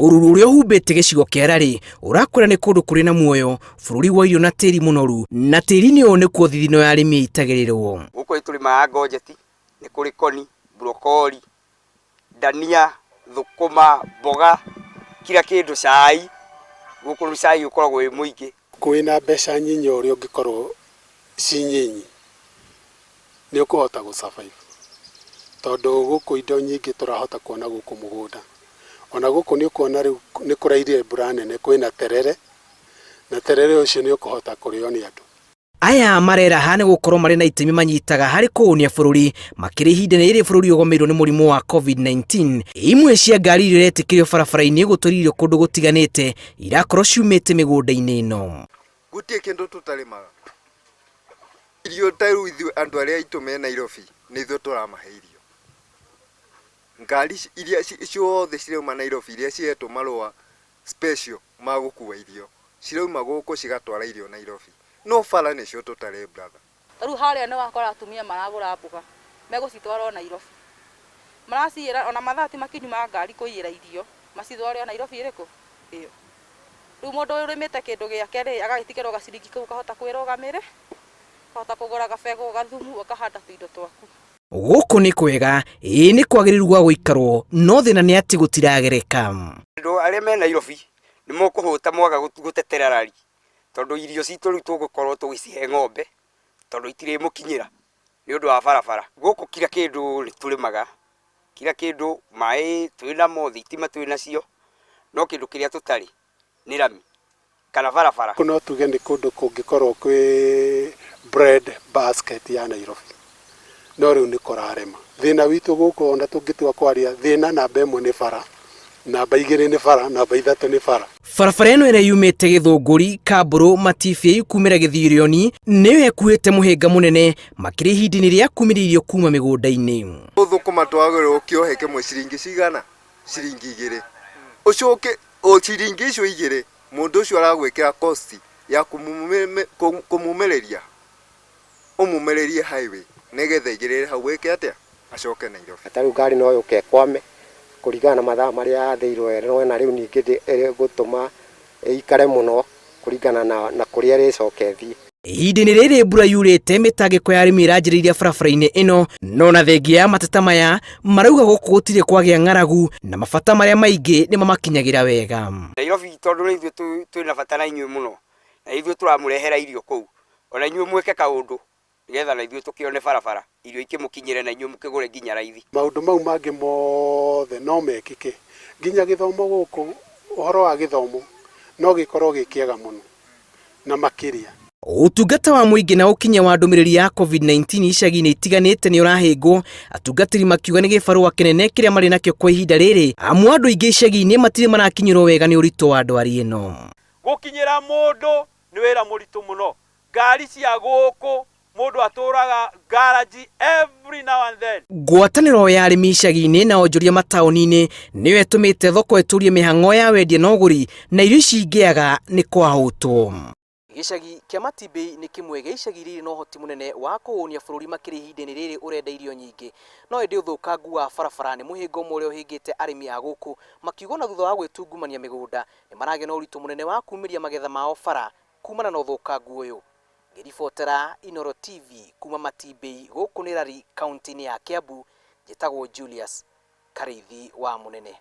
Ũruru ũrĩa ũhumbĩte gĩcigo kĩa Rari ũrakwĩra nĩ kũndũ kũrĩ na muoyo, bũrũri wa irio na tĩri mũnoru, na tĩri-inĩ ũyũ nĩkuo thithino ya arĩmi ĩitagĩrĩrwo. Gũkũ nĩ tũrĩmaga ngonjeti, nĩ kũrĩ koni, brokoli, ndania, thũkũma, mboga, kila kĩndũ, cai, gũkũ rĩu cai ũkoragwo wĩ mũingĩ. Wĩna mbeca nyinyi o ũrĩa ũngĩkorwo ci nyinyi, nĩ ũkũhota gũ survive tondũ gũkũ indo nyingĩ tũrahota kuona gũkũ mũgũnda. Ona gũkũ nĩ ũkuona rĩu nĩ kũraurire mbura nene kwĩna terere, na terere ũcio nĩ ũkũhota kũrĩo nĩ andũ. Aya mareraha nĩ gũkorwo marĩ na itemi manyitaga harĩ kũũnia bũrũri makĩria ihinda-inĩ rĩrĩ bũrũri ũgomeirwo nĩ mũrimũ wa COVID-19. Imwe cia ngari iria iretĩkĩrio barabara-inĩ gũtwara irio kũndũ gũtiganĩte irakorwo ciumĩte mĩgũnda-inĩ ĩno. Gũtirĩ kĩndũ tũtarĩmaga. Irio ta rĩu ithuĩ andũ arĩa aitũ me Nairobi nĩ ithuĩ tũramahe irio. Ngari iria ciothe cirauma Nairobi iria cihetwo marũa special ma gũkua irio, cirauma gũkũ cigatwara irio Nairobi. No bara nĩcio tũtarĩ brother. Ta rĩu harĩa nĩ wakora atumia maragũra mboga, megũcitwara o Nairobi. Maraciyĩra ona mathaa ti makinyu ma ngari kũiyĩra irio, macitware o Nairobi ĩrĩkũ? Ĩyo. Rĩu mũndũ ũrĩmĩte kĩndũ gĩake rĩ, agagĩtigĩrwo gaciringi kau ũkahota kwĩrũgamĩrĩra, ũkahota kũgũra gabegũ, gathumu, ũkahanda tũindo twaku. Gũkũ nĩ kwega, ĩĩ nĩ kwagĩrĩru gwa gũikarwo, no thĩna nĩ atĩ gũtiragereka. Andũ arĩa me Nairobi nĩ mũkũhũta mwaga gũtetera rari tondũ irio citũ rĩu tũgũkorwo tũgĩcihe ng'ombe tondũ itirĩmũkinyĩra nĩ ũndũ wa barabara. Gũkũ kira kĩndũ nĩ tũrĩmaga, kira kĩndũ, maĩ twĩnamo, thitima twĩnacio, no kĩndũ kĩrĩa tũtarĩ nĩ rami kana barabara. No tuge nĩ kũndũ kũngĩkorwo kwĩ bread basket ya Nairobi, no rĩu nĩ kũrarema. Thĩna witũ gũkũ ona tũngĩtua kwaria, thĩna namba ĩmwe nĩ bara, namba igĩrĩ nĩ bara, namba ithatũ nĩ bara. Barabara ĩno ĩrĩa yumĩte Gĩthũngũri, Kambũrũ, Matibĩ kumĩra Gĩthirioni nĩyo ĩkuĩte mũhĩnga mũnene makĩria ihinda-inĩ rĩa kumĩria irio kuma mĩgũnda-inĩ. Thũkũma twagũrĩrwo kĩohe kĩmwe ciringi cigana? Ciringi igĩrĩ. Ũcoke o ciringi icio igĩrĩ mũndũ ũcio aragwĩkĩra cost ya kũmumĩrĩria, ũmumĩrĩrie highway nĩgetha aigĩrĩre hau ĩke atĩa? Acoke Nairobi. Ta rĩu ngari no yũke ĩkwame kũringana na mathaa marĩa yathĩirwo ĩno na rĩu ningĩ ĩgũtũma ĩikare mũno kũringana na kũrĩa ĩrĩcoka ĩthiĩ. Ihinda-inĩ rĩrĩ mbura yurĩte mĩtangĩko ya arĩmi ĩranjĩrĩirie barabara-inĩ ĩno no na thengia ya mateta maya marauga gũkũ gũtirĩ kwagĩa ng'aragu na mabata marĩa maingĩ nĩ mamakinyagĩra wega. Nairobi tondũ nĩ ithuĩ twĩna bata na inyuĩ mũno na ithuĩ tũramũrehera irio kũu ona inyuĩ mwĩke kaũndũ nĩgetha na ithuĩ tũkĩone barabara irio ikĩmũkinyĩre na inyuĩ mũkĩgũre nginya raithi. Maũndũ mau mangĩ mothe no mekĩke nginya gĩthomo gũkũ, ũhoro wa gĩthomo no gĩkorwo gĩ kĩega mũno na makĩria. Ũtungata wa mũingĩ na ũkinyia wa ndũmĩrĩri ya COVID-19 icagi-inĩ itiganĩte nĩ ũrahĩngwo, atungatĩri makiuga nĩ gĩbarũa kĩnene kĩrĩa marĩ nakĩo kwa ihinda rĩrĩ, amu andũ aingĩ icagi-inĩ matirĩ marakinyĩrwo wega nĩ ũritũ wa ndwari ĩno. Gũkinyĩra mũndũ nĩ wĩra mũritũ mũno. Ngari cia gũkũ mũndũ atũraga garage every now and then. Ngwatanĩro ya arĩmi icagi-inĩ na onjoria mataũni-inĩ nĩyo ĩtũmĩte thoko ĩtũrie mĩhang'o ya wendia na ũgũri na irio ici ingĩaga nĩ kwahũtwo. Gĩcagi kĩa Matimbĩ nĩ kĩmwe gĩa icagi iria irĩ na ũhoti mũnene wa kũhũnia bũrũri makĩria ihinda-inĩ rĩrĩ ũrenda irio nyingĩ. No ĩndĩ ũthũkangu wa barabara nĩ mũhĩnga ũmwe ũrĩa ũhĩngĩte arĩmi a gũkũ makiuga ona thutha wa gwĩtungumania mĩgũnda nĩ maragĩa na ũritũ mũnene wa kumĩria magetha mao bara kumana na ũthũkangu ũyũ. Ngĩribotera Inooro TV kuma Matimbĩ gũkũ nĩ Rari kaunti-inĩ ya Kiambu, njĩtagwo Julius Karĩithi wa Mũnene.